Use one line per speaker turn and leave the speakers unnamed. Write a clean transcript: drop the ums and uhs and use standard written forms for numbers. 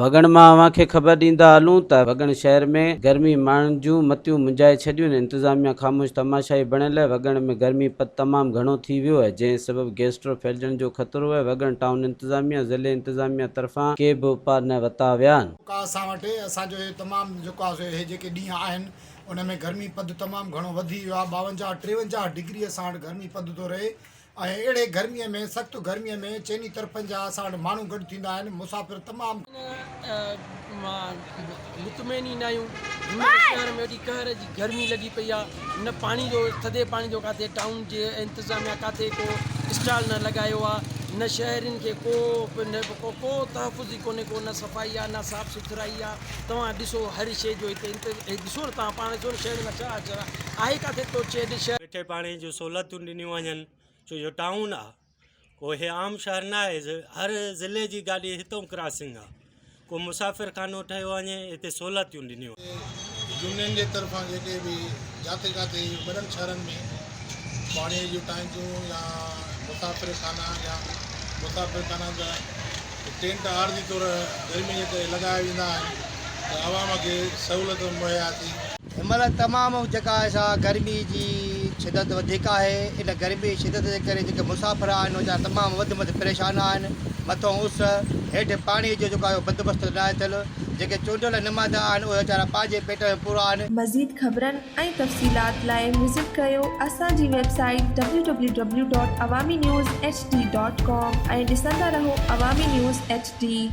وڳڻ مان اوهان کي خبر ڏيندا هلون ته وڳڻ شهر ۾ گرمي ماڻهن جون متيون منجهائي ڇڏيون انتظاميا خاموش تماشائي بڻيل وڳڻ ۾ گرمي پد تمام گهڻو ٿي ويو آهي جنهن سبب گيسٽرو ڦهلجڻ جو خطرو آهي وڳڻ ٽائون انتظاميا ضلعي انتظاميا طرفان ڪي به اپاء نه ورتا ويا آهن.
جيڪا اسان وٽ اسان جو هي تمام جيڪو آهي سو هي جيڪي ڏينهن آهن ان ۾ گرمي پد تمام گهڻو وڌي ويو آهي 52 53 ڊگري اسان وٽ گرمي پد ٿو رهي ۽ اهڙي گرميء ۾ سخت گرميء ۾ چئني طرفن جا اسان وٽ ماڻهو گڏ ٿيندا آهن، مسافر تمام.
مطمئن ئي ناهيون هن مهل شهر ۾ ايڏي قهر جي گرمي لڳي پئي آ نه پاڻي جو ٿڌي پاڻي جو ڪاٿي ٽائون جي انتظاميا ڪاٿي ڪو اسٽال نه لڳايو آ نه شهرين کي ڪو نه ڪو ڪو تحفظ ئي ڪونهي ڪو نه صفائي آ نه صاف سٿرائي آ توهان ڏسو هر شي جو هتي ڏسو نه توهان پاڻ ڏسو نه شهر ۾ ڇا حشر آ آهي ڪاٿي تو چيڊ شهر.
مٺي پاڻي جون سهولتون ڏنيون وڃن ڇو جو ٽائون آ ڪو هي عام شهر نه آهي هر ضلعي جي گاڏي هتون ڪراسنگ آ ڪو مسافر خانو ٺهيو وڃي هتي سهولتيون ڏنيون
يونين جي طرفان جيڪي به جاٿي ڪاٿي وڏن شهرن ۾ پاڻي جون ٽانڪيون يا مسافر خانا يا مسافر خانا جا ٽينٽ عارضي طور گرمي جي ڪري لڳايا ويندا آهن ته عوام کي سهولت مهيا ٿي.
هن مهل تمام جيڪا آهي سا گرمي جي شدت وڌيڪ آهي ان گرمي جي شدت جي ڪري جيڪي مسافر آهن ويچارا تمام وڌ ۾ وڌ پريشان آهن مٿون اس هيٺ پاڻي جو جيڪو آهي بندوبست ناهي ٿيل جيڪي چونڊيل نمائندا آهن اهي ويچارا پنهنجي پيٽ ۾ پورا آهن.
مزيد خبرن ۽ تفصيلات لاء وزٽ ڪريو اسان جي website W W W dot Awami news H D dot com ۽ ڏسندا رهو عوامي نيوز ايڇ ڊي.